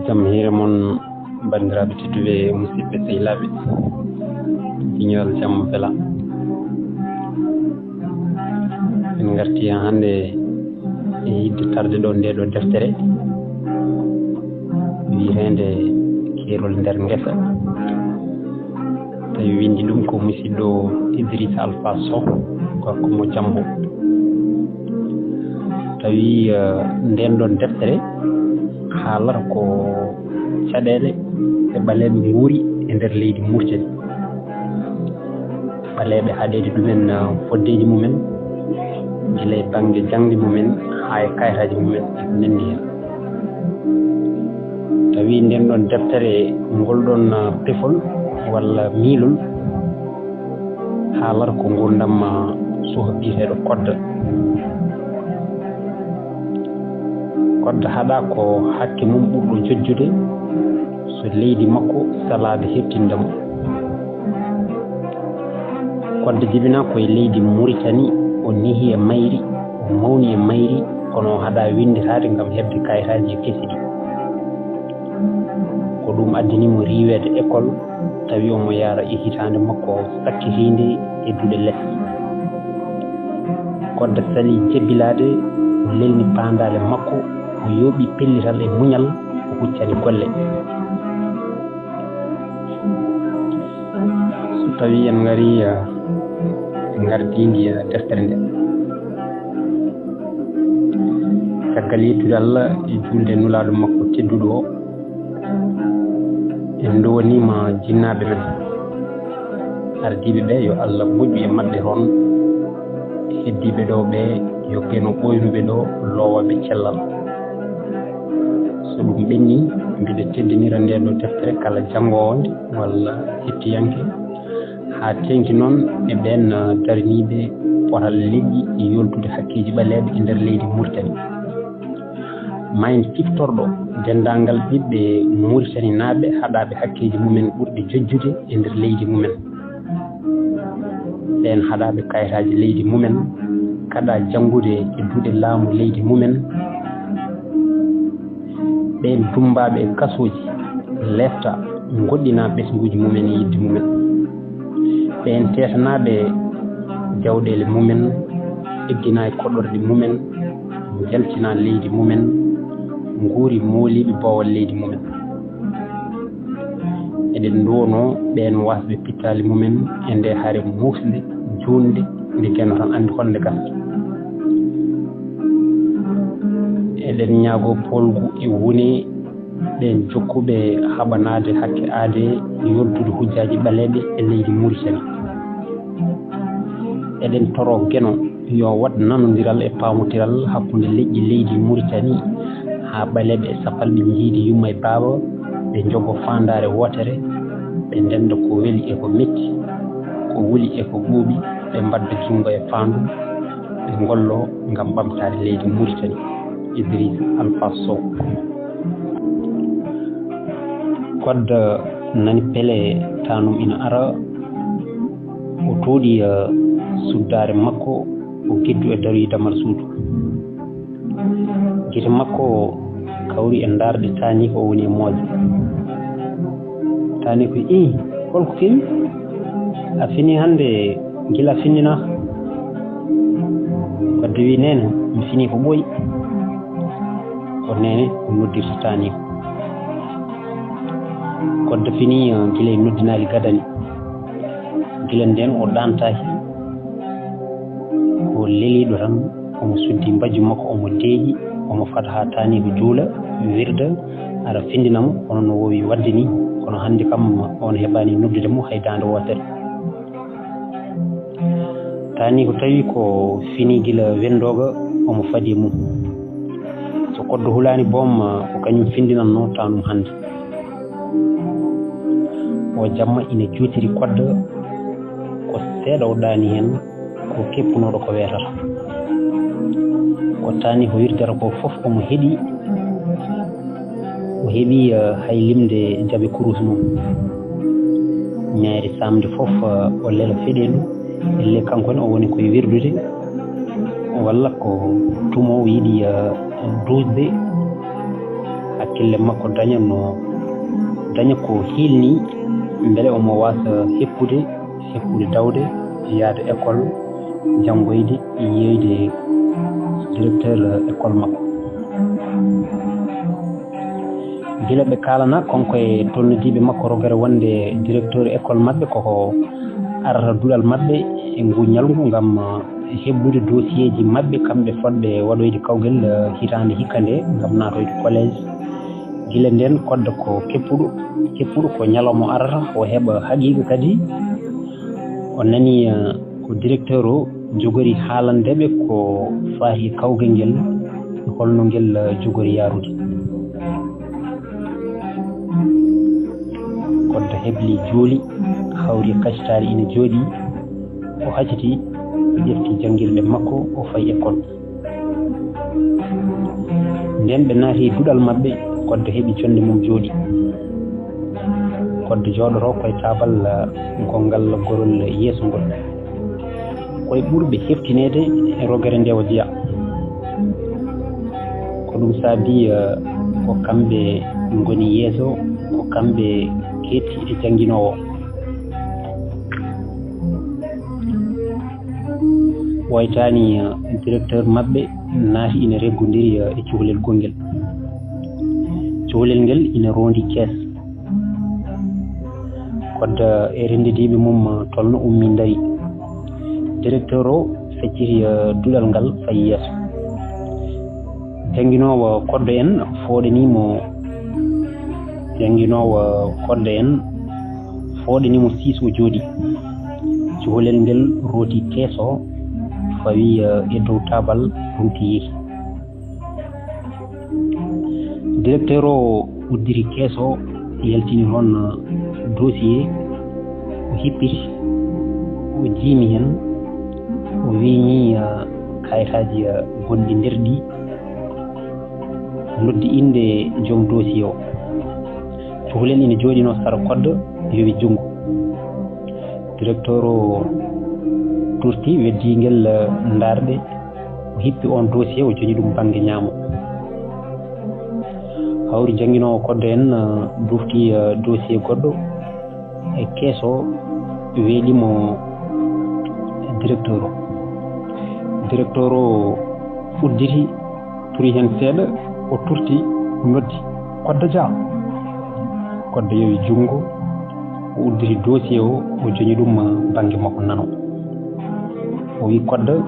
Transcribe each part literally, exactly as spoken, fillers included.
Jam hiire mon, banndiraaɓe tedduɓe, musidɓe sehilaaɓe, ñoral jam wela. En ngarti hannde e yiɗde tarde ɗo ndee ɗo deftere wiyeteende Keerol nder ngesa. Tawi winndi ɗum ko musidɗo Idrissa Alpha Sow, gorko mo Jammbo. Tawi, eh, ndeen ɗoon deftere haalata ko caɗeele ɗe ɓaleeɓe nguuri e nder leydi Mauritanie. Ɓaleeɓe haɗeede ɗumen, eh, foddeeji mumen, gila e bannge jaŋde mumen haa e kayitaaji mumen e ko nanndi heen. Tawi ndeen ɗoon deftere, ngol ɗoon, ah, pefol walla miilol, haalata ko nguurndam, ah, soho biyeteeɗo Kodda. Kodda haɗaa ko hakke mum ɓurɗo jojjude so leydi makko salaade heɓtinda mo. Kodda jibinaa ko e leydi Mauritanie, o nehi e mayri, o mawni e mayri, kono o haɗaa winnditaade ngam heɓde kayitaaji e kesi ɗi. Ko ɗum addani mo riiweede école, tawi omo yahra e hitaande makko sakkitiinde e duɗe les. Kodda salii jebbilaade, o lelni paandaale makko, o yooɓi pellital e muñal, o huccani golle. So tawii en ngarii, eh, e ngardiindi, eh, deftere nde, caggal yettude Allah e juulde e Nulaaɗo makko tedduɗo o, en ndowaniima jinnaaɓe men. Ardiiɓe ɓe, yo Allah moƴƴu e maɓɓe toon. Heddiiɓe ɗo ɓe, yo Geno ɓooynuɓe ɗo loowa ɓe cellal. So ɗum ɓennii, mbiɗa teddinira ndee ɗo deftere kala janngoowo nde walla hettiyanke, haa teeŋti noon e ɓeen, ah, daraniiɓe potal leƴƴi e yoltude hakkeeji ɓaleeɓe e nder leydi Mauritanie. Ma en ciftorɗo denndaangal ɓiɓɓe Muritaninaaɓe haɗaaɓe hakkeeji mumen ɓurɓe jojjude e nder leydi mumen. Ɓeen haɗaaɓe kayitaaji leydi mumen, kaɗaa janngude e duɗe laamu leydi mumen. Ɓeen dummbaaɓe e kasooji, leefta, ngoɗɗinaa ɓesnguuji mumen e yiɗde mumen. Ɓeen teetanaaɓe jawɗeele mumen, egginaa e koɗorɗe mumen, njaltinaa leydi mumen, nguuri mooliiɓe boowal leydi mumen. Eɗen nduwonoo ɓeen waasɓe pittaali mumen e ndee hare muusnde, juutnde, nde Geno tan anndi hol nde gasa. Eɗen ñaagoo poolgu e wune ɓeen jokkuɓe haɓanaade hakke aadee, yoltude hujjaaji ɓaleeɓe e leydi Mauritanie. Eɗen toroo Geno yo waɗ nanondiral e paamondiral hakkunde leƴƴi leydi Mauritanie, haa ɓaleeɓe e sappalɓe njiidi yumma e baaba, ɓe njogoo faandaare wootere, ɓe ndennda ko weli e ko metti, ko wuli e ko ɓuuɓi, ɓe mbaɗda junngo e faandu, ɓe ngolloo ngam ɓamtaare leydi Mauritanie. Idrissa Alpha Sow. Kodda nani pele taanum ina ara, o tooɗi, eh, suddaare makko, o geddu e daroyi damal suudu. Gite makko kawri e ndaarde taaniiko o woni e mooje. Taaniiko, "Ii, holko kewi? A fini hannde gila a finndinaaka?" Kodda wi, "Neene, mi fini ko ɓooyi." Ko neene o noddirta taaniiko. Kodda fini, eh, gila e noddinaali gadani. Gila ndeen o ɗaantaaki. Ko leliiɗo tan, omo suddi mbajju makko, omo deeƴi, omo fada haa taaniiko juula, wirda, ara finndina mo, kono no woowi waɗde ni. Kono hannde kam, on heɓaani noddude mo hay daande wootere. Taaniiko tawi ko fini gila wenndooga, omo fadi e mum. So Koddo hulaani boom, ko kañum finndinannoo taanum hannde. O jamma ina juutiri Kodda, ko seeɗa o ɗaani heen, ko keppunooɗo ko weetata. Ko taaniiko wirdata ko fof omo heɗii. O heɓii, eh, hay limde jaɓe kurus mum. Ñaayri saamde fof, eh, o lela feɗeendu. Elle kanko ne o woni koye wirdude. Walla ko tuma o yiɗi, eh, duusde. hakkille makko daña no daña ko hiilni, mbele omo waasa heppude, heppude dawde, yaade école, janngoyde, yeeyde directeur école makko. Gila ɓe kaalana, kanko e tolnodiiɓe makko rogere wonde directeur école maɓɓe, koko arata duɗal maɓɓe e ngu ñalngu ngam, eh, heblude dossier ji maɓɓe, kamɓe fodɓe waɗoyde kawgel, eh, hitaande hikka nde ngam naatoyde collège. Gila ndeen, kodda ko keppuɗo, keppuɗo ko ñalawma o arata, o heɓa haqiiqa kadi. O nani, eh, ko directeur o jogori haalande ɓe ko faati e kawgel ngel, e holno ngel, eh, jogori yaarude. Kodda hebli jooli, hawri e kacitaari ina jooɗii. O haciti, o ƴefti janngirɗe makko, o fayi école. Nden ɓe naati duɗal maɓɓe, Kodda heɓi jonnde mum jooɗi. Kodda jooɗoto koye taabal, ah, gonngal gorol yeeso ngol. Koye ɓurɓe heftineede e rogere nde o jeya. Ko ɗum saabi, ah, ko kamɓe ngoni yeeso, ko kamɓe keetti e jannginoowo. Waytaani, eh, directeur maɓɓe naati ina reggondiri, eh, e cukalel gongel. Cukalel ngel ina roondi kees. Kodda e renndodiiɓe mum, eh, tolno ummi ndari. Directeur o fecciti, eh, duɗal ngal fayi yeeso. Jannginoowo koddo en fooɗanii mo, jannginoowo koddo en fooɗanii mo siis o jooɗi. Cukalel ngel rooti kees o, fawi, eh, e dow taabal, runti yehi. Directeur o uddiri kees o, yaltini toon, eh, dossier, o hippiti, o jiimi heen, o wiñi, eh, kayitaaji, eh, gonɗi nder ɗi, noddi innde joom dossier o. Cukalel ina jooɗinoo sara koddo, yowi junngo. Directeur o turti, weddi ngel, eh, ndaarɗe, o hippi oon dossier, o joñi ɗum bannge ñaamo. Hawri jannginoowo koddo en, eh, dufti, eh, dossier goɗɗo e kees o, weeɗi mo directeur o. Directeur o udditi, turi heen seeɗa, o turti, o noddi: "Koddo Dia!" Koddo yowi junngo, o udditi dossier o, o joñi ɗum, eh, bannge makko nano. O wi: "Koddo,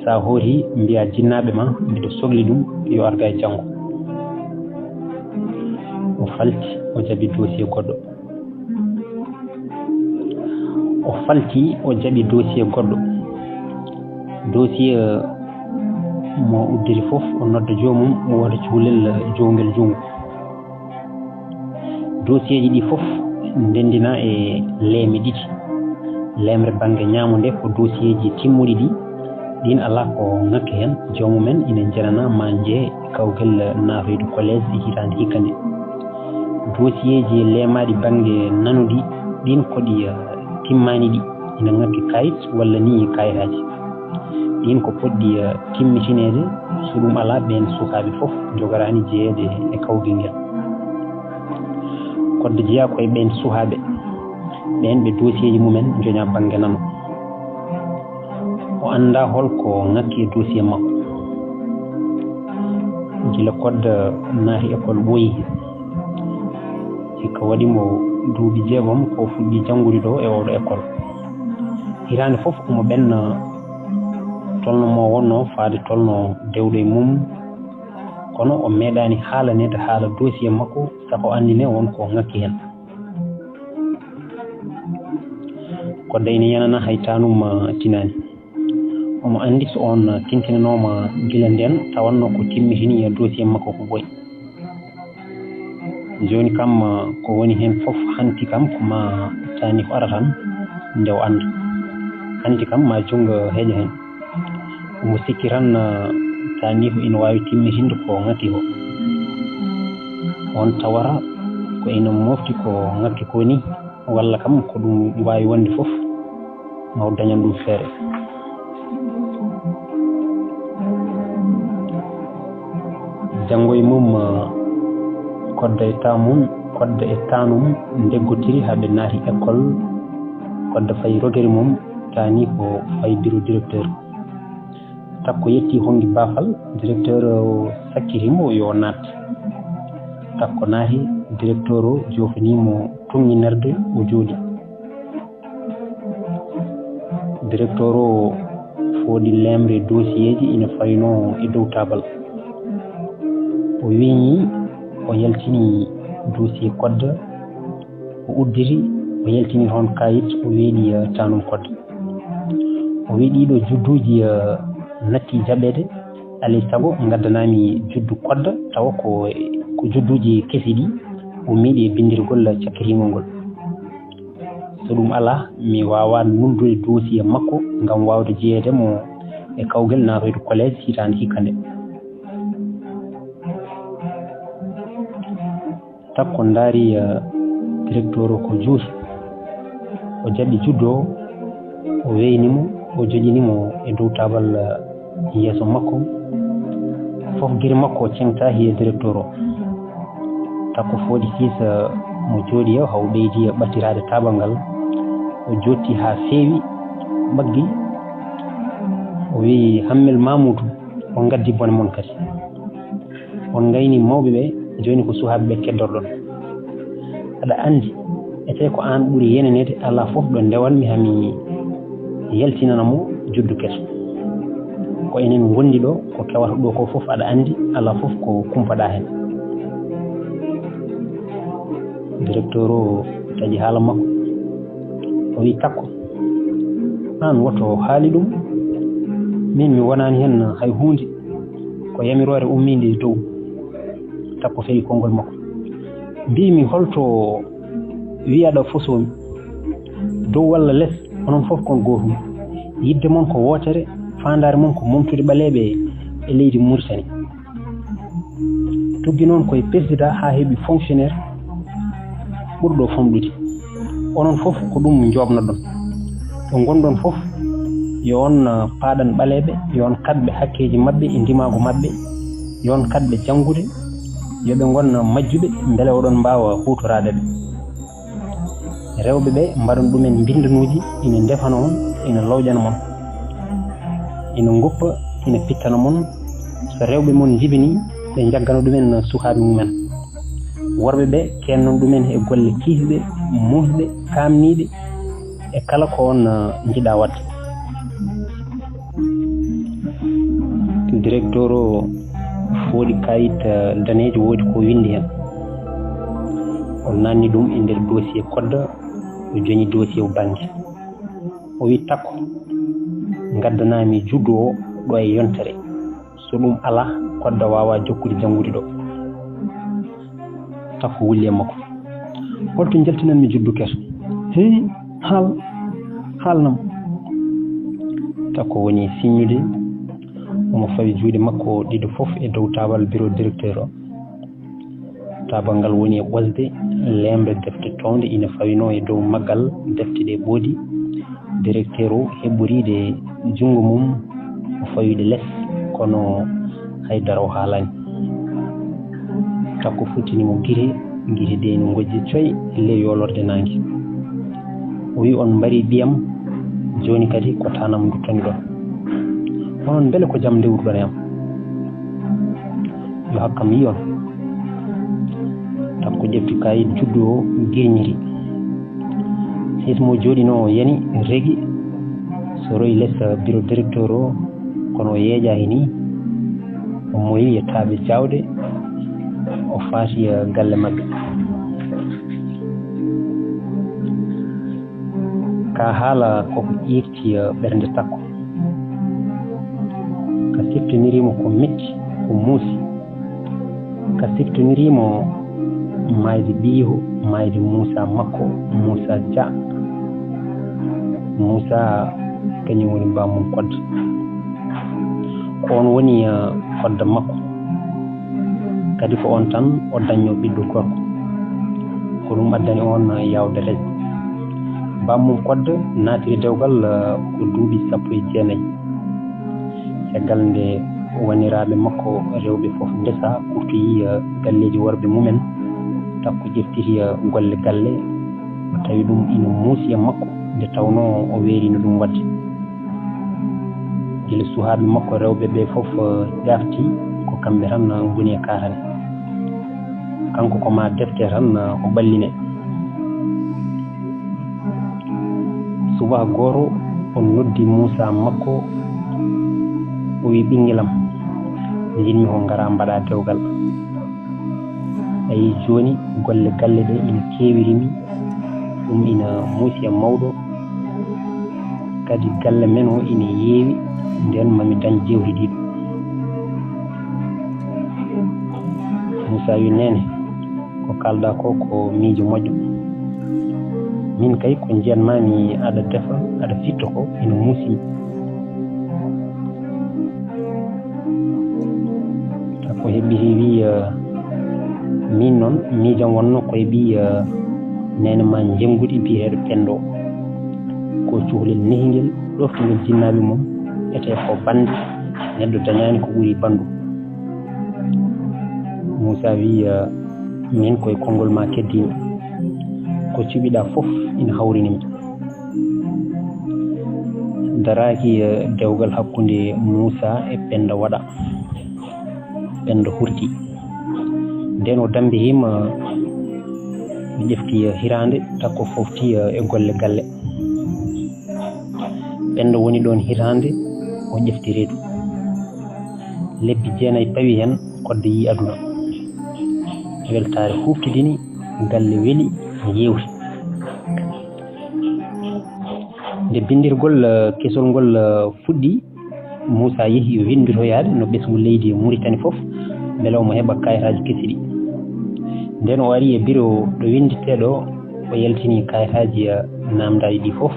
so a hooti, mbiya jinnaaɓe ma, mbiɗa sokli ɗum, yo ar gay janngo." O falti, o jaɓi dossier goɗɗo. O falti, o jaɓi dossier goɗɗo. Dossier mo uddiri fof, o nodda joomum, o wota cukalel jowngel junngo. Dossier ji ɗi fof ndenndina e leeme ɗiɗi. Leemre bannge ñaamo nde ko dossier ji timmuɗi ɗi, ɗin alaa ko ŋakki heen. Joomum en ina njenana ma njee e kawgel naatoyde collège e hitaande hikka nde. Dossier ji leemaaɗi bannge nano ɗi, ɗin ko ɗi, eh, timmaani ɗi, ina ŋakki kayit walla ni kayitaaji. Ɗin ko potɗi, eh, timmitineede, so ɗum alaa, ɓeen sukaaɓe fof njogoraani jeyeede e kawgel ngel. Koddo jeyaa ko e ɓeen sukaaɓe, ɓeen ɓe dossier ji mumen njoñaa bannge nano. O anndaa hol ko ŋakki e dossier makko. Gila Kodda naati école ɓooyi, hikka waɗi mo duuɓi jeegom ko o fuɗɗii janngude ɗo e ooɗo école. Hitaande fof omo ɓenna tolno mo wonnoo faade tolno dewɗo e mum, kono o meeɗaani haalaneede haala dossier makko, saka o anndine won ko ŋakki heen. Kodda ina yanana hay tanum tinaani. Omo anndi so oon tintinanooma gila ndeen, tawanno ko timmitini e dossier makko ko ɓooyi. Jooni kam, ko woni heen fof hanti kam ko ma taani ko ara tan nde o annda. Hanti kam ma junngo heƴa heen. Omo sikki tan, taani ko ina waawi timmitinde ko ŋakki ko. On tawata ko ina mofti ko ŋakki ko ni, walla kam ko ɗum waawi wonde fof, ma o dañan ɗum feere. Janngo e mum, Kodda e taamum, Kodda e taanum ndeggotiri haa ɓe naati école. Kodda fayi rogere mum, taani ko fayi bureau directeur. Takko yetti honngi baafal, directeur o sakkiti mo yo naat. Takko naati, directeur o joofani mo tuŋŋinerde, o jooɗi. Directeur o fooɗi leemre dossier ji ina faynoo e dow taabal. O wiññi, o yaltini dossier Kodda, o udditi, o yaltini toon kayit, o weeɗi, eh, taanum Kodda. O wi ɗiɗo judduuji, eh, natti jaɓeede, alay sago ngaddanaami juddu Kodda, tawa ko, ko judduuji kesi ɗi ummiiɗi e binndirgol cakkitiingol ngol. So ɗum alaa, mi waawaa nuldude dossier makko ngam waawde jeyeede mo e kawgel naatoyde collège hitaande hikka nde. Takko ndaari, eh, directeur o ko juuti. O jaɓi juddu o, o weyni mo, o joƴini mo e dow taabal, eh, yeeso makko. Fof giri makko ceŋtaaki e directeur o. Takko fooɗi kiisa mo jooɗi o, haa o ɓeydi e ɓattiraade taabal ngal. O jooɗti haa feewi, ɓaggi. O wiyi, "Hammel Mamuudu, on ngaddi bone mon kadi. On ngayni mawɓe ɓe, jooni ko suhaaɓe ɓe keddorɗon. Aɗa anndi, etee ko aan ɓuri yeneneede, alaa fof ɗo ndewanmi haa mi yaltinana mo juddu keso. Ko enen ngondi ɗo, ko kewata ɗo ko fof aɗa anndi, alaa fof ko kumpaɗaa heen." Directeur o taƴi haala makko. O wi, "Takko, aan woto haali ɗum. Min mi wonaani heen hay huunde. Ko yamiroore ummiinde e dow." Takko fewi konngol makko. Mbiimi, "Holto wiyaɗo fosoomi? Dow walla les, onon fof kon gootum. Yidde mon ko wootere, faandaare mon ko momtude ɓaleeɓe e leydi Muritani. Tuggi noon koye président haa heɓi fonctionnaire ɓurɗo famɗude. Onon fof ko ɗum njoɓnoɗon. Ɗo ngonɗon fof, yo on, ah, paaɗan ɓaleeɓe, yo on kaɗɓe hakkeeji maɓɓe e ndimaagu maɓɓe, yo on kaɗɓe janngude, yo ɓe ngon majjuɓe, mbele oɗon mbaawa huutoraade ɓe. Rewɓe ɓe, mbaɗon ɗumen mbinndanuuji, ina ndefana on, ina lawƴana mon, ina ngoppa, ina pittana mon. So rewɓe mon njibinii, ɓe njaggana ɗumen sukaaɓe mumen. Worɓe ɓe, keennon ɗumen e golle kiisɗe, muusɗe, kaamniiɗe, e kala ko on, ah, njiɗaa waɗde." Directeur o fooɗi kayit, ah, daneejo, woodi ko winndi heen. O naanni ɗum e nder dossier Kodda, o joñi dossier o bannge. O wi, "Takko, ngaddanaami juddu o ɗo e yontere. So ɗum alaa, Kodda waawaa jokkude janngude ɗo." Takko wulli e makko. "Holto njaltinanmi juddu keso? Hey, haal, haalnam." Takko woni siññude, omo fawi juuɗe makko ɗiɗo fof e dow taabal bureau directeur o. Taabal ngal woni e ɓosde, leemre defte townde ina fawinoo e dow maggal, defte ɗe ɓoodi. Directeur o heɓɓoriide junngo mum, o fawiɗe les, kono hay dara o haalaani. Takko futtini mo gite, gite ɗe ina ngojji coy e ley yoolorde naange. O wi, "On mbari ɓiyam, jooni kadi ko taanam nduttaniɗon. Onon mbele ko jam ndewruɗon e am? Yo hakkam yiy on." Takko ƴefti kayit juddu o, girñiri. Sismo jooɗinoo o yani, regi, soroyi les bureau directeur o, kono o yeejaaki ni. O moyi e taaɓe jaawɗe, o faati e galle maɓɓe. Ka haala koko iirti e ɓernde Takko. Ka siftoniri mo ko metti, ko muusi. Ka siftoniri mo maayde ɓiyiiko, maayde Muusa makko, Muusa Dia. Muusa kañum woni bammum Kodda. Ko on woni, eh, Kodda makko. Kadi ko on tan o dañnoo ɓiɗɗo gorko. Ko ɗum addani on yaawde resde. Bammum Kodda naatiri dewgal, eh, ko duuɓi sappo e jeenayi. Caggal nde waniraaɓe makko rewɓe fof ndesa, kurtoyi, eh, galleeji worɓe mumen, Takko ƴeftiti golle galle, o tawi ɗum ina muusi e makko, nde tawnoo o weeriino ɗum waɗde. Gila suhaaɓe makko rewɓe ɓe fof ƴaafti, ko kamɓe tan ngoni e kaatane. Kanko ko ma defte tan o ɓalline. Subaka gooto o noddi Muusa makko, o wi, "Ɓinngelam, njiɗmi ko ngara mbaɗa dewgal." Ayi, jooni golle galle ɗe ina keewiri mi, ɗum ina muusi e mawɗo, kadi galle men o ina yeewi, ndeen mami dañ jewte ɗiɗo. Muusa wi, "Neene, ko kaalɗa ko, ko miijo moƴƴo. Min kay ko njiyan mami aɗa defa, aɗa fitta ko ina muusi mi." Takko heɓɓiti wi, "Eh, min noon, miijam wonno koye ɓiy, eh, neene ma njennguɗi biyeteeɗo Pendo. Ko cukalel nehingel, ɗoftungel jinnaaɓe mum, etee ko bannde, neɗɗo dañaani ko ɓuri banndu." Muusa wi, eh, "Min koye konngol ma keddimi. Ko cuɓiɗa fof ina hawrini mi." Daraaki, eh, dewgal hakkunde Muusa e Penda waɗa. Penda hurti. Ndeen o dambi hima, o ƴefti, eh, hiraande, takko fofti, eh, e golle galle. Penda woni ɗoon hiraande, o ƴefti reedu. Lebbi jeenayi pawi heen, kodde yii aduna. Weltaare huuɓtidini, galle weli, yeewti. Nde binndirgol, eh, kesol ngol, eh, fuɗɗi, Muusa yehi o winnditoyaade no ɓesngu leydi e Muritani fof, mbele omo heɓa kayitaaji kesi ɗi. Ndeen o ari e biro ɗo winndittee ɗo, o yaltini kayitaaji, eh, naamndaaɗi ɗi fof,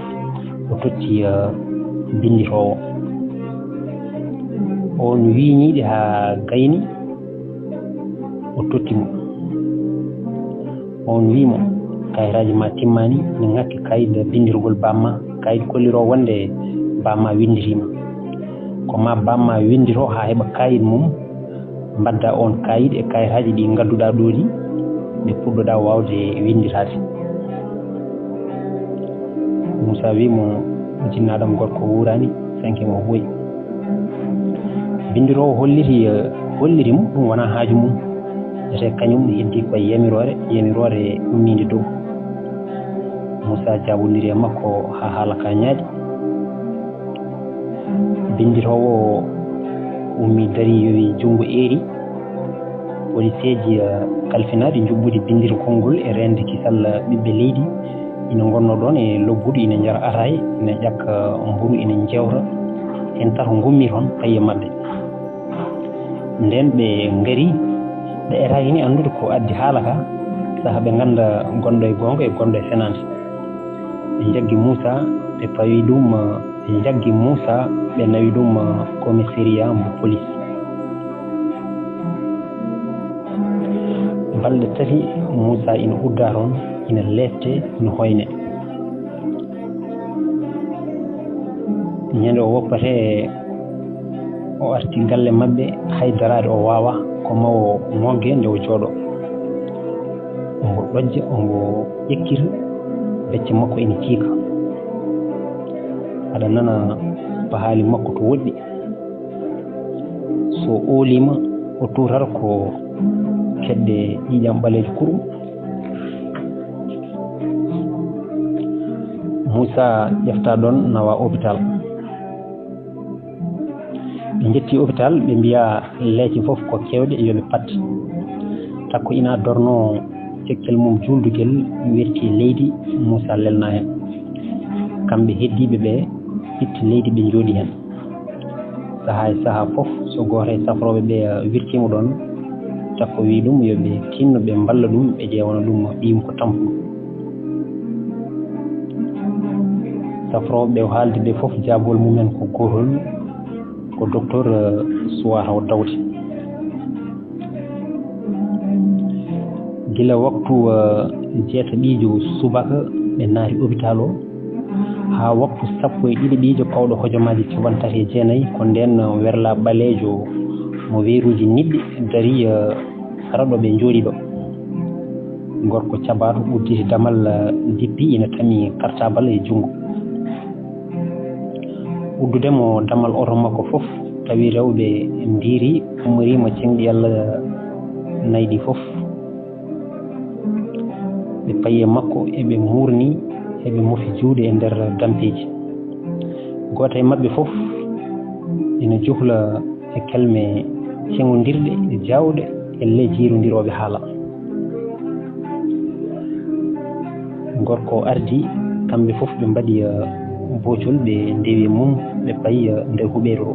o totti, eh, binnditoowo. Oon wiiñii ɗi haa gayni, o totti mo. Oon wii mo, "Kayitaaji ma timmaani, ina ŋakki kayit binndirgol bamma, kayit kolliroo wonde bamma winnditiima. Ko ma bamma winndito haa heɓa kayit mum, mbadda oon kayit e kayitaaji ɗi ngadduɗaa ɗo ɗi, ɗe puɗɗoɗaa waawde winnditaade." Muusa wii mo, "Jinnaaɗo am gorko wuuraani, sanke mo ɓooyi." Binndiroowo holliti, eh, holliri mo ɗum wonaa haaju mum. Ete kañum heddii ko e yamiroore, yamiroore ummiinde dow. Muusa jaabondiri e makko haa haala ka ñaaɗi. Binndiroowo ummii darii, yowi junngo eeri. Poliseeji, eh, kalfinaaɗi njuɓɓudi binndirgol ngol e reende kisal, eh, ɓiɓɓe leydi ina ngonnoo ɗoon e lobbudu, ina njara ataay, ina ƴakka mburu, ina njeewta. Heen tato ngummii toon payi e maɓɓe. Ndeen ɓe ngari, ɓe etaaki ni anndude ko addi haala ka, saha ɓe ngannda gonɗo e goonga e gonɗo e fenaande. Ɓe njaggi Muusa, ɓe pawi ɗum, eh, Ɓe njaggi Muusa, ɓe nawi ɗum, eh, komisariya mbo polis. Balɗe tati, Muusa ina uddaa toon, ina leepte, ina hoyne. Ñande o woppatee, o arti galle maɓɓe, hay daraade o waawaa, ko ma o ŋogge nde o jooɗo. Omo ɗojja, omo ƴekkita, becce makko ina ciika. Aɗa nana pahaali makko to woɗɗi. So ooliima, o tuurata ko keɗɗe ƴiiƴam ɓaleejo kurum. Muusa ƴeftaa ɗoon, nawaa opitaal. Ɓe njetti opitaal, ɓe mbiya leece fof ko keewɗe, yo ɓe pat. Takko ina dornoo cekkel mum juuldugel, werti e leydi, Muusa lelnaa heen. Kamɓe heddiiɓe ɓe itti leydi, ɓe njooɗi heen. Sahaa e sahaa fof, so gooto e safrooɓe ɓe wirtiima ɗoon, Takko wii ɗum yo ɓe tinno, ɓe mballa ɗum, ɓe ƴeewana ɗum ɓiyum ko tampuɗo. Safrooɓe ɓe o haaldi ɓe fof, jaabol mumen ko gootol, ko docteur, eh, Suwata o Dawde. Gila waktu, eh, jeetatiijo subaka ɓe naati opitaal o, haa waktu sappo e ɗiɗi ɓiijo pawɗo hojomaaji cappanɗe tati e jeenayi, ko ndeen werlaa ɓaleejo mo weeruuji niɓɓi darii, eh, sara ɗo ɓe njooɗi ɗo. Gorko cabaaɗo udditi damal, eh, jippi ina tami kartabal e junngo. Uddude mo damal oto makko fof, tawi rewɓe ndiiri, ummoriima ceŋɗi Allah nayi ɗi fof. Ɓe payi e makko, eɓe muurni, eɓe mofi juuɗe e nder dampeeji. Gooto e maɓɓe fof ina juhla e kelme ceŋondirɗe, jaawɗe, e le jiirondirooɓe haala. Gorko ardi, kamɓe fof ɓe mbaɗi, eh, boocol, ɓe ndewi e mum, ɓe payi, eh, nder huɓeere o.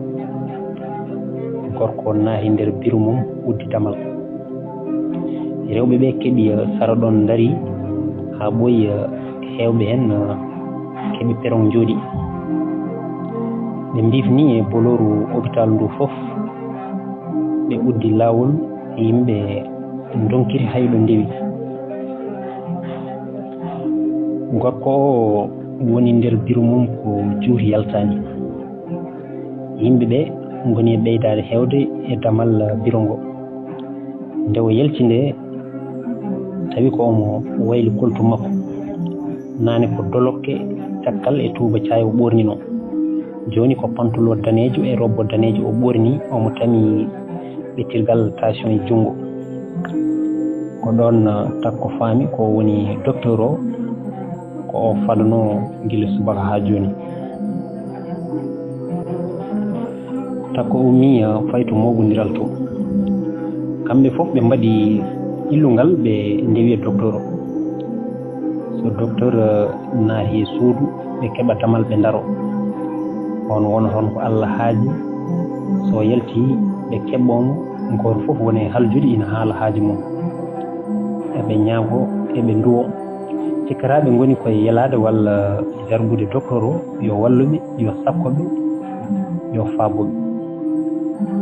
Gorko naati nder biru mum, uddi damal. Rewɓe ɓe keɓi, eh, sara ɗon, ndari haa ɓooyi, eh, heewɓe heen, eh, keɓi peroŋ njooɗi. Ɓe mbifni e bolooru opitaal ndu fof, ɓe uddi laawol, yimɓe ndonkiri hay ɗo ndewi. Gorko o woni nder biru mum ko juuti yaltaani. Yimɓe ɓe ngoni e ɓeydaade heewde e damal biro ngo. Nde o yalti nde, tawi ko omo wayli koltu makko. Naane ko dolokke, cakkal e tuuba caay o ɓoornino. Jooni ko pantulo daneejo e robbo daneejo o ɓoorni, omo tami ɓettirgal tension e junngo. Ko ɗoon, uh, Takko faami ko woni docteur o, ko o fadanoo gila subaka haa jooni. Takko ummii, uh, fayi to mooɓondiral to. Kamɓe fof ɓe mbaɗi illungal, ɓe ndewi e docteur o. So docteur, uh, naati e suudu, ɓe keɓa damal, ɓe ndaro. On wona toon ko Allah haaji. So yalti, ɓe keɓɓoo mo, gooto fof woni e haljude ina haala haaji mum. Eɓe ñaago, eɓe nduwo. Cikkataa ɓe ngoni ko e yelaade walla jargude docteur o, yo wallu ɓe, yo sakko ɓe, yo faabo ɓe.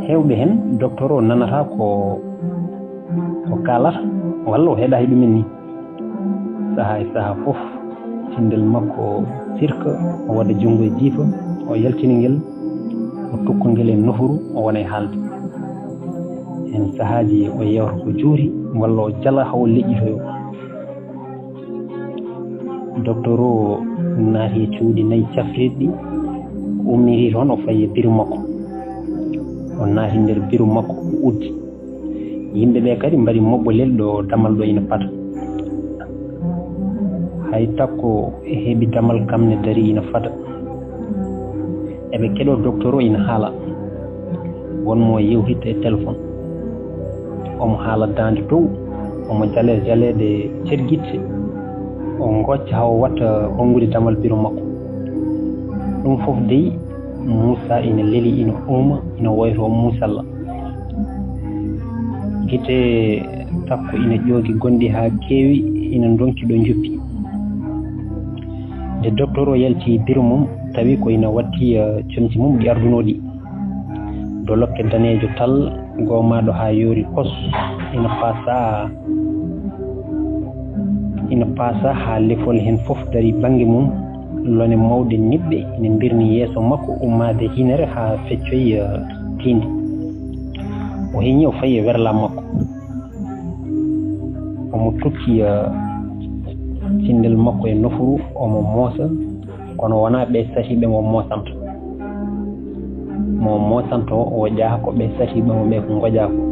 Heewɓe heen, docteur o nanataa ko, ko kaalata, walla o heɗaaki ɗumen ni. Sahaa e sahaa fof, cindel makko sirka, o waɗa junngo e jiifa, o yaltina ngel, o tukka ngel e nofuru, o wona e haalde. Heen sahaaji o yeewta ko juuti, walla o jala haa o leƴƴitoyoo. Docteur o naati e cuuɗi nayi cafrirɗi, o ummiri toon, o fayi e biru makko. O naati nder biru makko, o uddi. Yimɓe ɓe kadi mbaɗi moɓɓolel ɗo damal ɗo ina fada. Hay Takko heɓi damal kam ne darii ina fada. Eɓe keɗoo docteur o ina haala. Won mo yewtitta e téléphone. Omo haala daande dow, omo jale jaleeɗe cergitte. O ngocca haa o watta honngude damal biro makko. Ɗum fof dey, Muusa ina leli, ina uuma, ina woytoo muusalla. Gite Takko ina ƴoogi gonɗi haa keewi, ina ndonki ɗo njuppi. Nde docteur o yalti biro mum, tawi ko ina watti, eh, comci mum ɗi ardunoo ɗi. Dolokke daneejo tal, goomaaɗo haa yoori kos, ina paasa, ina paasa haa lefol heen fof darii bannge mum. Lone mawɗe niɓɓe ina mbirni yeeso makko, ummaade hinere haa feccoyi, eh, tiinde. O heñi, o fayi e werla makko. Omo tukki, eh, cindel makko e nofuru, omo moosa, kono wonaa ɓe satiiɓe mo moosanta. Mo moosanta o, o ƴaha ko ɓe satiiɓe mo ɓe ko ngoƴa ko.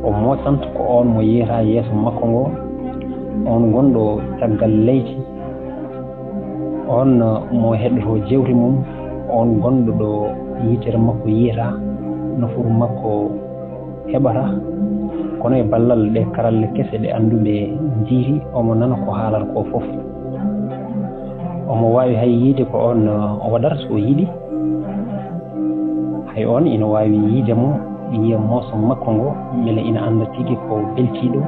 O moosanta ko oon mo yiyata yeeso makko ngo, oon gonɗo caggal leydi, oon mo heɗotoo jewte mum, oon gonɗo ɗo yitere makko yiyata, nofuru makko heɓata, kono e ballal ɗe karalle kese ɗe annduɓe njiiri, omo nana ko haalata ko fof. Omo waawi hay yiyde ko oon, uh, o waɗata so o yiɗi. Hay oon ina waawi yiyde mo, yiya mooso makko ngo, mbele ina annda tigi ko beltiiɗo,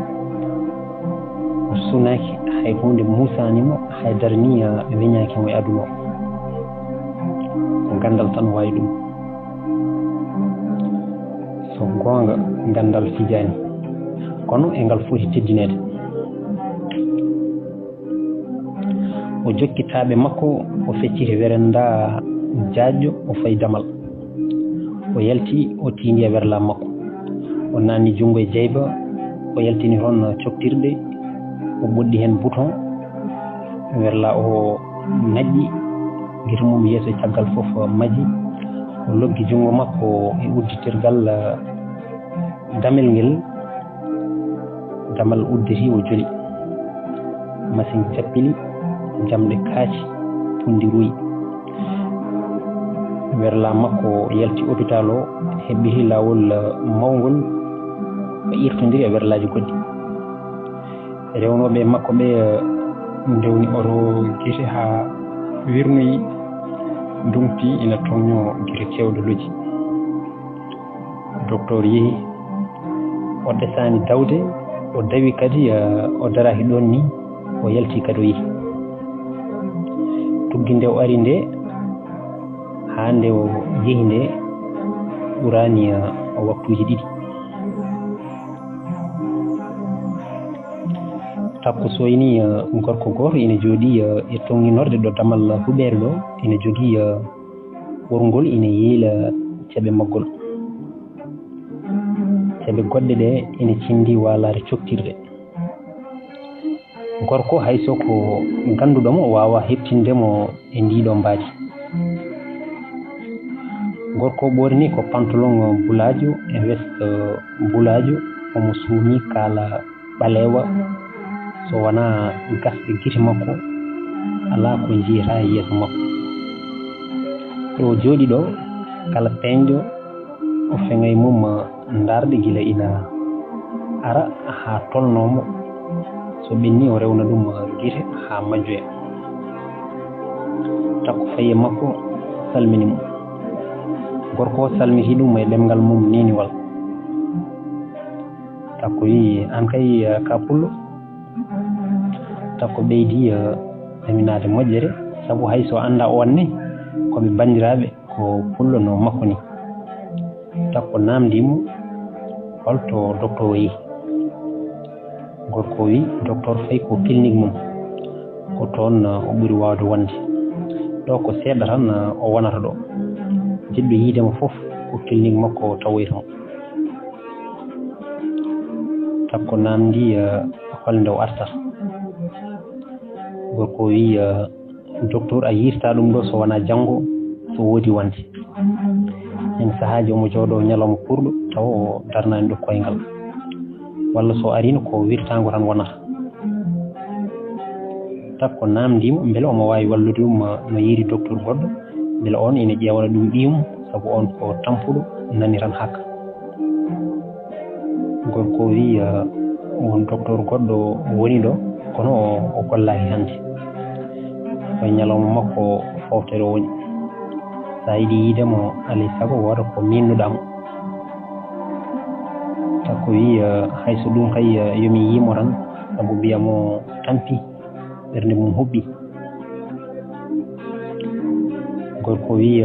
o sunaaki, hay huunde muusaani mo, hay dara ni, uh, weñaaki mo e aduna o. Ko ganndal tan waawi ɗum. So goonga, ganndal fijaani, kono e ngal foti teddineede. O jokki taaɓe makko, o fecciti werenda jaajɗo, o fayi damal. O yalti, o tiindi e werla makko. O naanni junngo e jeyba, O yaltini toon coktirɗe, o ɓoɗɗi heen bouton, werla o naƴƴi gite mum yeeso e caggal fof majji. O loggi junngo makko e udditirgal, eh, damel ngel, damal udditi o joli. Masiŋ cappili, jamɗe kaaci, punndi ruuyi. Werla makko yalti hôpital o, hebbiti laawol, eh, mawngol, o irtondiri e werlaaji goɗɗi. Rewnooɓe makko ɓe, eh, ndewni oto gite haa wirnoyi, nduŋti ina toŋñoo gite keewɗe loji. Doktoor yehi, o ɗesaani dawde, o dawi kadi, eh, o daraaki ɗoon ni, o yalti kadi o yehi. Tuggi nde o ari nde, haa nde o yehi nde, ɓuraani, eh, waktuuji ɗiɗi. Takko soyni, eh, gorko gooto ina jooɗii, eh, e toŋŋinorɗe ɗo damal huɓeere ɗo, ina jogii, eh, ɓorngol ina yiila ceɓe maggol. Ceɓe goɗɗe ɗe ina cindi waalaare coktirɗe. Gorko hay so ko gannduɗo mo waawaa heɓtinde mo e ndii ɗoo mbaadi. Gorko ɓoorni ko pantolon bulaajo e veste bulaajo, omo suumi kaala ɓaleewa, so wonaa gasɗe gite makko, alaa ko njiyata e yeeso makko. Ɗo o jooɗi ɗo, kala peeñɗo o feŋa e mum ndaarɗe gila ina ara haa tolnoo mo. So ɓenni o rewna ɗum gite haa majjoya. Takko fayi e makko salmini mo. Gorko o salmiti ɗum e ɗemngal mum neeniwal. Takko wiyi, "Aan kay, eh, ka pullo?" Takko ɓeydi, eh, ɗaminaade moƴƴere, sabu hay so annda oon ne, ko ɓe banndiraaɓe, ko pullo no makko ni. Takko naamndi mo, "Holto doktor o yehi?" Gorko o wiyi, "Doktor fayi ko clinique mum. Ko toon, eh, o ɓuri waawde wonde. Ɗo ko seeɗa tan, eh, o wonata ɗo. Jiɗɗo yiide mo fof, ko clinique makko o tawoyta mo." Takko naamndi, eh, holnde o artata. Gorko o wiyi, eh, "Doktor, a yiyirta ɗum ɗo so wonaa janngo, so woodi wonde. Heen sahaaji omo jooɗoo ñalawma puurɗo, tawa o darnaani ɗo koyngal. Walla so ariino ko wirtaango tan wonata." Takko naamndii mo mbele omo waawi wallude ɗum, eh, no yiiri doktor goɗɗo, mbele oon ina ƴeewana ɗum ɓiyum, sabu oon ko tampuɗo, nani tan hakka. Gorko o wiyi, eh, won doktor goɗɗo woni ɗo, kono o, o gollaaki hannde. Ko e ñalawma makko fooftere o woni. So a yiɗi yiide mo, alaa e sago wooda ko miinnuɗaa mo. Takko wiyi, eh, "Hay so ɗum kay, eh, yo mi yii mo tan, sabu mbiya mo tampi." Ɓernde mum huɓɓi. Gorko wiyi,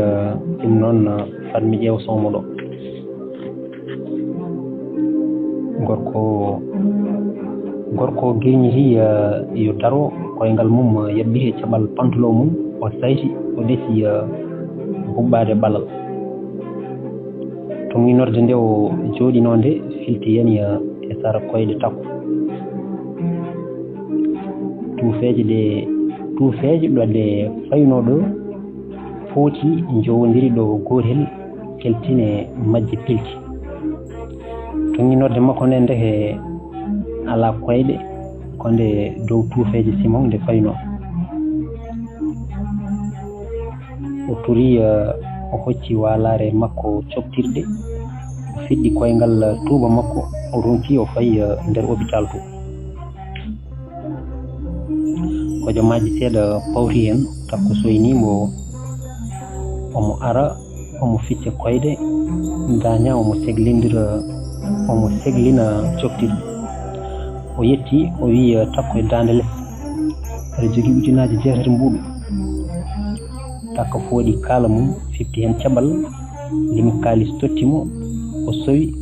"Ɗum noon, fat mi ƴeew soomo ɗo." Gorko, gorko girñiti, yo daro, koyngal mum yaɓɓiti e caɓal pantolon mum, o sayti, o ɗesi huɓɓaade ɓalal. Toŋŋinorde nde o jooɗinoo nde filti yani e sara koyɗe takko. Tuufeeje ɗe, tuufeeje ɗo ɗe faynoo ɗo foti njowondiri ɗo gootel, keltine majje pilti. Toŋŋinorde makko nde ndeke alaa koyɗe, ko nde dow tuufeeje Simon nde faynoo. O turi, eh, o hocci waalaare makko coktirɗe, o fiɗɗi koyngal tuuba makko, o ronki o fayi, eh, nder hôpital to. Hojomaaji seeɗa pawti heen, takko soyni mo, omo ara, omo ficca koyɗe, gaaña, omo seglindira, omo seglina coktirɗe. O yetti, o wiyi, "Takko e daande les, aɗa jogii ujunaaji jeetati mbuuɗu." Takko fooɗi kaala mum, fifti heen caɓal, limi kaalis totti mo, o sowi,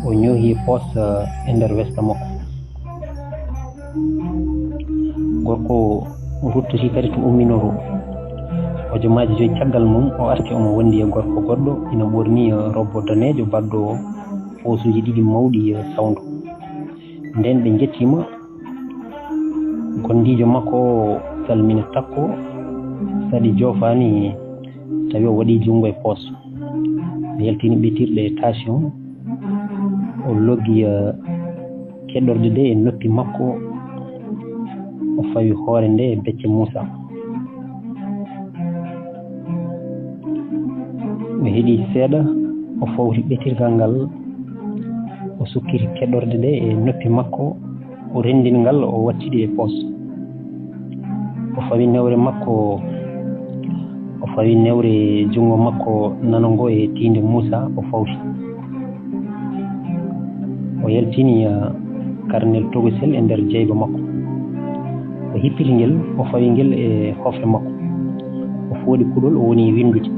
o ñoohi e poos, eh, e nder westa makko. Gorko o ruttiti kadi to umminoo to. Hojomaaji joyi caggal mum, o arti omo wondi e gorko goɗɗo, ina ɓorni, eh, robbo daneejo baɗɗo poosuuji ɗiɗi mawɗi, eh, sawndo. Nden ɓe njettiima. Gondiijo makko o salmini Takko, saɗi joofaani, tawi o waɗi junngo e poos. O yaltini ɓetirɗe e tension, o loggi, eh, keɗorɗe ɗe e noppi makko, o fawi hoore nde e becce Muusa. O heɗi seeɗa, o fawti ɓetirgal ngal, o sukkiti keɗorɗe ɗe e noppi makko, o renndini ngal, o wattidi e poos. O fawi newre makko, o fawi newre junngo makko nano ngo e tiinde Muusa, o fawti. O yaltini, eh, karnel tokosel e nder jeyba makko. O hippiti ngel, o fawi ngel e hofre makko. O fooɗi kuɗol, o woni winndude.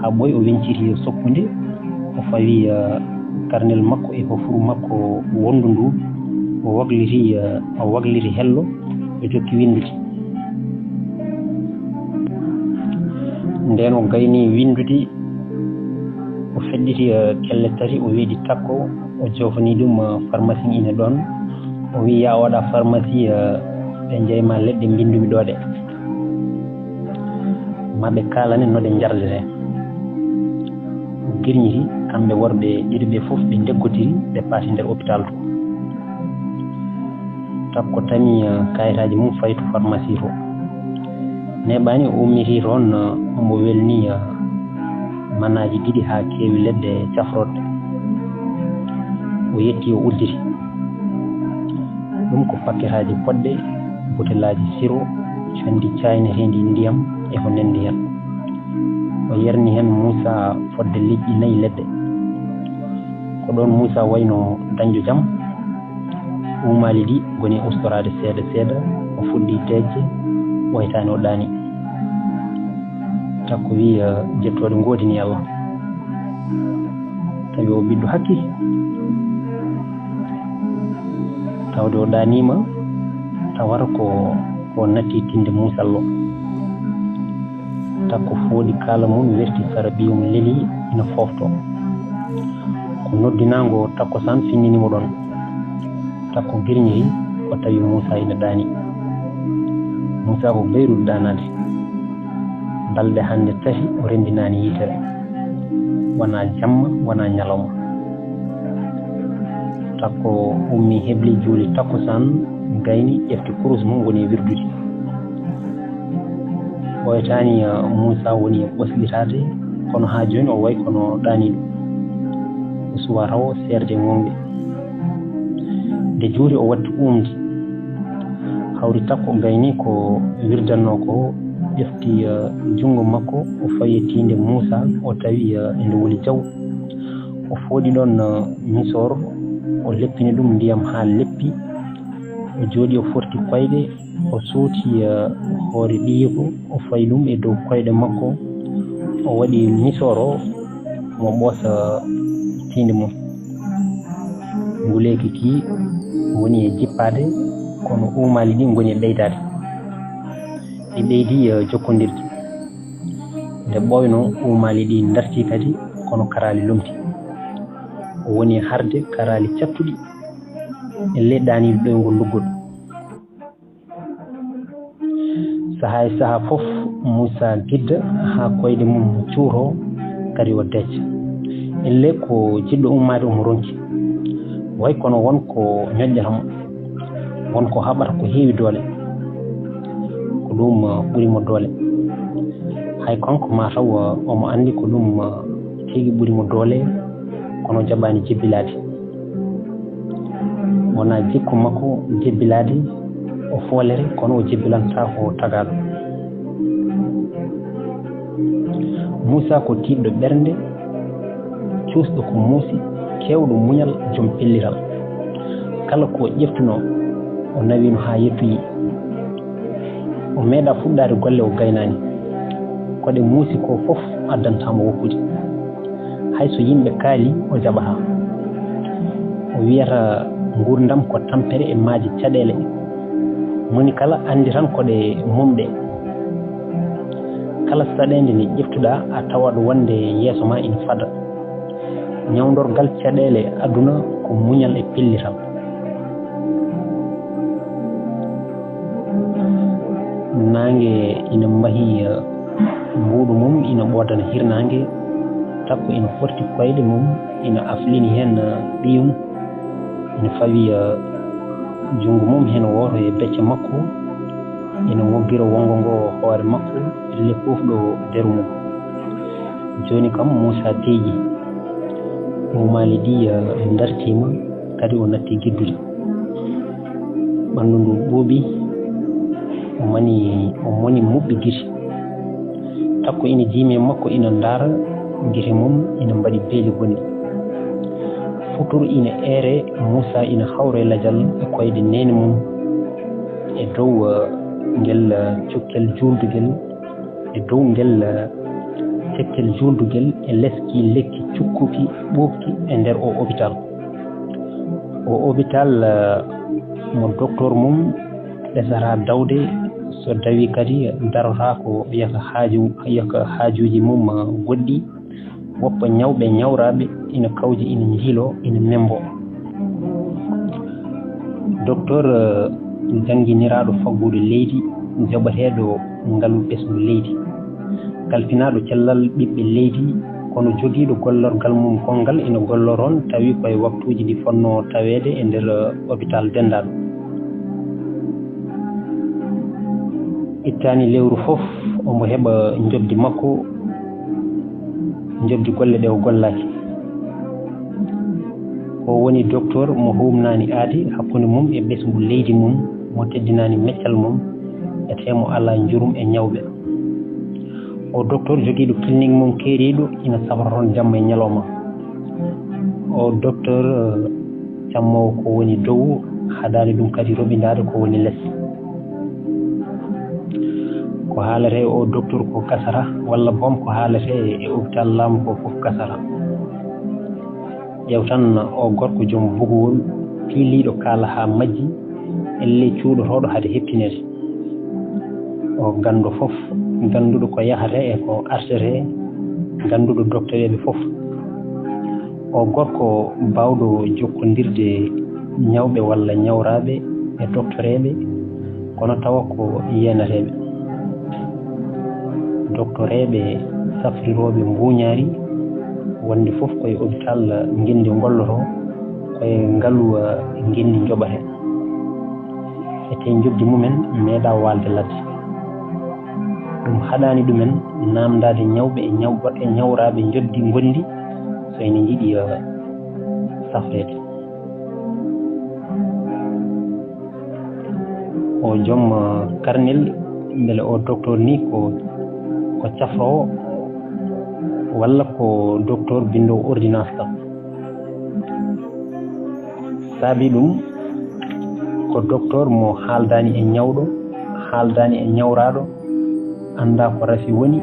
Haa ɓooyi, o wenciti soppude, o fawi, eh, karnel makko e hofuru makko wonndu ndu. O wakliti, eh, o wakliti hello, o jokki winndude. Nden o gayni winndude, o feɗɗiti, eh, kelle tati, o weeɗi Takko, o joofani ɗum, eh, farmasi ina ɗoon. O wiyi, "Yaa o waɗa farmasi, eh, ɓe njeyma leɗɗe mbinndumi ɗo ɗe. Ma ɓe kaalane no ɗe njardete." O girñiti, kamɓe worɓe ɗiɗo ɓe fof ɓe ndeggotiri, ɓe paati nder hôpital to. Takko tami, eh, kayitaaji mum fayi to farmasi to. Neeɓaani o ummiti toon, eh, omo welni, eh, manaaji ɗiɗi haa keewi leɗɗe cafrorɗe. O yetti o udditi. Ɗum ko pakketaaji poɗɗe, butelaaji siro, conndi caayneteendi ndiyam e ko nanndi heen. O yerni heen Muusa fodde liƴƴi nayi leɗɗe. Ko ɗoon Muusa wayno dañjo jam. Uumaali ɗi ngoni ustoraade seeɗa seeɗa, o fuɗɗi deeƴde, ɓooytaani o ɗaani. Takko wiyi, "Jettooɗe ngoodini Allah." Tawi o ɓiɗɗo hakke. Tawde o ɗaaniima, tawata ko, ko natti tinde Muusal o. Takko fooɗi kaala mum, werti sara ɓiye mum leli ina foofto. Ko noddinaango takkusaan finnini mo ɗoon. Takko girñoyi, o tawi Muusa ina ɗaani. Muusa ko gayruɗo ɗaanaade. Balɗe hannde tati o renndinaani yitere. Wonaa jamma, wonaa ñalawma. Takko ummi, hebli, juuli takkusaan, gayni, ƴefti kurus mum, woni e wirdude. Ɓooytaani, eh, Muusa woni e ɓoslitaade, kono haa jooni o wayi kono ɗaaniiɗo. O suwaa taw seerde e ŋoŋde. Nde juuri o watti uumde, hawri takko gayni ko wirdatnoo ko, ƴefti, eh, junngo makko, o fawi e tiinde Muusa, o tawi, eh, ende wuli jaw. O fooɗi ɗoon, eh, misoor, o leppini ɗum ndiyam haa leppi. O jooɗi, o forti koyɗe, o suuti, eh, hoore ɓiyiiko, o fayi ɗum e dow koyɗe makko. O waɗi misoor o, mo ɓoosa tiinde mum. Nguleeki ki woni e jippaade, kono uumaali ɗi ngoni e ɓeydaade. Ɗi ɓeydi, eh, jokkondirde. Nde ɓooyno, uumaali ɗi dartii kadi, kono karaali lomti. O woni e harde karaali cattuɗi. E ley ɗaaniiɗo ɗoyngol luggol. Sahaa e sahaa fof, Muusa gidda haa koyɗe mum cuuroo, kadi o deeƴa. Ellee ko jiɗɗo ummaade omo ronki. Way kono won ko ñoƴƴata mo, won ko haɓata ko heewi doole. Ko ɗum, uh, ɓuri mo doole. Hay kanko maa taw, uh, omo anndi ko ɗum, uh, tigi ɓuri mo doole, kono o jaɓaani jebbilaade. Wonaa jikku makko jebbilaade, o foolere, kono o jebbilantaa ko tagaaɗo. Muusa ko tiiɗɗo ɓernde, cuusɗo ko muusi, keewɗo muñal, joom pellital. Kala ko ƴeftunoo, o nawino haa yettoyi. O meeɗaa fuɗɗaade golle o gaynaani. Ko ɗe muusi ko fof addantaa mo woppude. Hay so yimɓe kaali, o jaɓataa. O wiyata nguurndam ko tampere e maaje caɗeele. Moni kala anndi tan ko ɗe mum ɗe. Kala saɗeende nde ƴeftuɗaa, a tawat wonde yeeso ma ina fada. Ñawndorgal caɗeele aduna ko muñal e pellital. Naange ina mbahi mbuuɗu mum, ina ɓoodana hirnaange. Takko ina forti koyɗe mum, ina aflini heen ɓiyum. Ina fawi junngo mum heen wooto e becce makko, ina ŋoggira wonngo ngo hoore makko, ellee fof ɗo deru mum. Jooni kam Muusaa deeƴi, muumaali ɗi ndartiima, kadi o natti geddude. Ɓanndu ndu ɓuuɓi, o mani, o moni muɓɓi gite. Takko ina jiimi e makko, ina ndaara gite mum, ina mbaɗi beeli bonɗi. Futuro ina eere, Muusaa ina hawra e lajal e koyɗe neene mum e dow, eh, ngel, eh, cukkel juuldugel, e dow ngel, eh, cukkel juuldugel e les ki lekki cukkuki ɓuuɓki e nder o hôpital. O hôpital, eh, mo docteur mum ɓesata dawde, so dawi kadi darota ko yaka haaju, yaka haajuuji mum, eh, goɗɗi. Woppa ñawɓe, ñawraaɓe ina kawji, ina njiiloo, ina memmboo. Docteur, eh, jannginiraaɗo faggudu leydi, jaɓateeɗo ngalu ɓesngu leydi, kalfinaaɗo cellal ɓiɓɓe leydi, kono jogiiɗo gollorgal mum gonngal ina golloroo, tawi ko e waktuuji ɗi fotnoo taweede e nder, eh, hôpital denndaaɗo. Ittaani lewru fof, omo heɓa njoɓdi makko, njoɓdi golle ɗe o gollaaki. O woni docteur mo huumnaani aadi hakkunde mum e ɓesngu leydi mum, mo teddinaani meccal mum, etee mo alaa njurum e ñawɓe. O docteur jogiiɗo clinique mum keeriiɗo, ina safra toon jamma e ñalawma. O docteur, eh, cammoowo ko woni dow, haɗaani ɗum kadi roɓindaade ko woni les. Ko haaletee o docteur ko gasata, walla boom ko haaletee e hôpital laamu ko fof gasata. Ƴeew tan o gorko joom bugowol, piiliiɗo kaala haa majji, ellee cuuɗotooɗo hade heptineede. O ganndo fof, gannduɗo ko yahatee e ko artetee, gannduɗo doktoreeɓe fof. O gorko baawɗo jokkondirde ñawɓe walla ñawraaɓe e doktoreeɓe, kono tawa ko yeenateeɓe. Doktoreeɓe safrirooɓe mbuuñaari, wonde fof ko e hôpital ngenndi ngollotoo, ko e ngalu ngenndi njoɓatee. Etee njoɓdi mumen meeɗaa waalde ladde. Ɗum haɗaani ɗumen naamndaade ñawɓe e ñaw-, e ñawraaɓe njoɓdi ngonndi so ene njiɗi, eh, safreede. O joom, eh, karnel, mbele o docteur ni ko, ko cafroowo walla ko docteur binndoowo ordonnance kam. Saabi ɗum ko docteur mo haaldaani e ñawɗo, haaldaani e ñawraaɗo, anndaa ko rafi woni,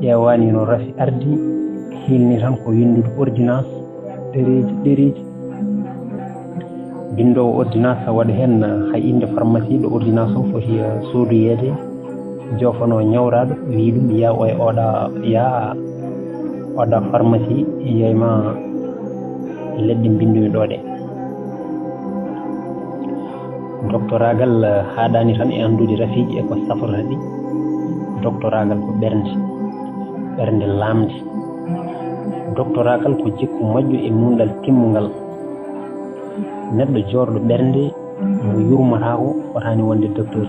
ƴeewaani no rafi ardi, hiilni tan ko winndude ordonnance, ɗereeji, ɗereeji. Binndoowo ordonnance waɗa heen hay innde pharmacie ɗo ordonnance o foti, eh, soodoyeede, joofanoo ñawraaɗo, wiyi ɗum, "Yaa o e oɗa, yaa oɗa pharmacie, yeey ma leɗɗe mbinndumi ɗo ɗe." Doktoraagal, eh, haɗaani tan e anndude rafiiji e ko safrata ɗi. Doktoraagal ko ɓernde, ɓernde laamnde. Doktoraagal ko jikku moƴƴo e nuunɗal timmungal. Neɗɗo joorɗo ɓernde mo yurmotaako fotaani wonde docteur.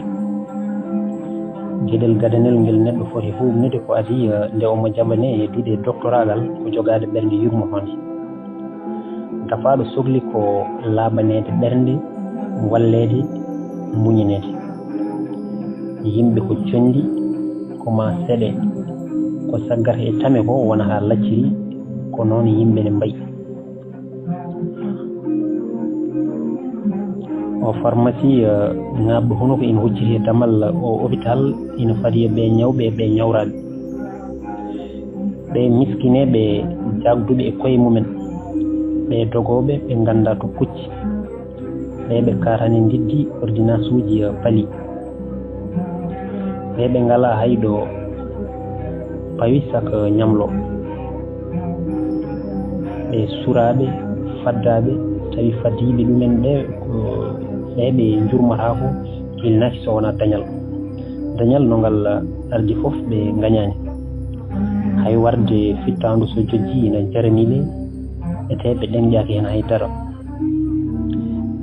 Geɗel gadanel ngel neɗɗo foti huuɓnude ko adii, eh, nde omo jaɓanee e duɗe doktoraagal ko jogaade ɓernde yurmotoonde. Dafaaɗo sokli ko laaɓaneede ɓernde, walleede, muñaneede. Yimɓe ko conndi, ko maa seɗe, ko saggata e tame ko wonata lacciri, ko noon yimɓe ne mbayi. O pharmacie, eh, ŋaaɓɗo hunuko ina hucciti e damal o hôpital, ina fadi e ɓee ñawɓe e ɓee ñawraaɓe. Ɓee miskineeɓe jaagduɓe e koye mumen, ɓee dogooɓe ɓe nganndaa to pucci, ɓee ɓe kaatani ndiddi ordonnance uji, eh, pali. Ɓee ɓe ngalaa hay ɗo pawi sak ñamlo. Ɓe suraaɓe, faddaaɓe, tawi faddiiɓe ɗumen ɓe, ko ɓee ɓe njurmataako, Ilnaaki so wonaa dañal. Dañal no ngal ardi fof ɓe ngañaani. Hay warde fittaandu so jojji ina jarani ɓe, etee ɓe ɗeŋƴaaki heen hay dara.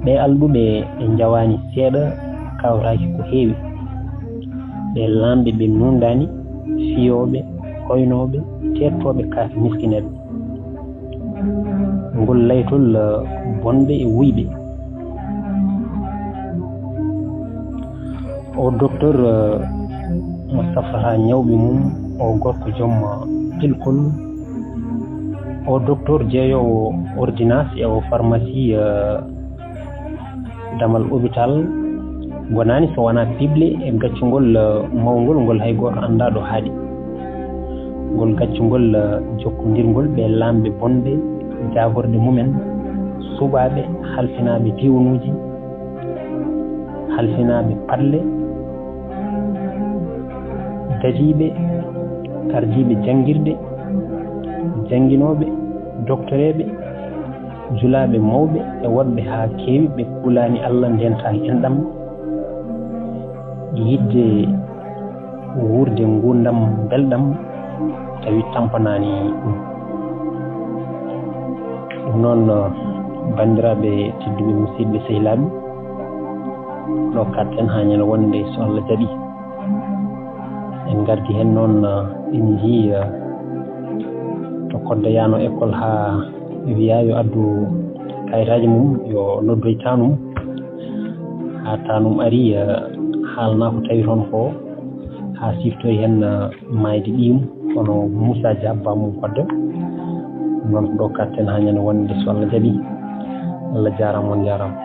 Ɓe alɗuɓe ɓe njawaani seeɗa, kawraaki ko heewi. Ɓe laamɓe ɓe nuundaani, fiyooɓe, koynooɓe, teettooɓe kaake miskineeɓe. Ngol laytol bonɓe e wuyɓe. O docteur mo safrata ñawɓe mum, o gorko joom pilkol. O docteur jeeyoowo ordonnance e o pharmacie, damal hôpital, wonaani so wonaa piɓle e gaccungol mawngol ngol hay gooto anndaa ɗo haaɗi. Ngol gaccungol jokkondirngol ɓe laamɓe bonɓe, jaagorɗe mumen, suɓaaɓe, halfinaaɓe diwnuuji, halfinaaɓe paɗle, dadiiɓe, ardiiɓe janngirɗe, jannginooɓe, doktoreeɓe, julaaɓe mawɓe e woɗɓe haa keewi ɓe kulaani Allah ndentaaki enɗam, yiɗde wuurde nguurndam mbelɗam tawi tampanaani ɗum. Ɗum noon, banndiraaɓe tedduɓe, musidɓe sehilaaɓe, ɗo kaɗten haa ñande wonde so Allah jaɓi. En ngardi heen noon, en njii to Koddo yaano école haa wiyaa yo addu kayitaaji mum, yo noddoy taanum. Haa taanum ari, haalnaa ko tawi toon ko, haa siftori heen maayde ɓiyum, kono Moussa Dia, bammum Koddo. Noon ko ɗo kaɗten haa ñande wonde so Allah jaɓi. Allah jaaraama, on njaaraama.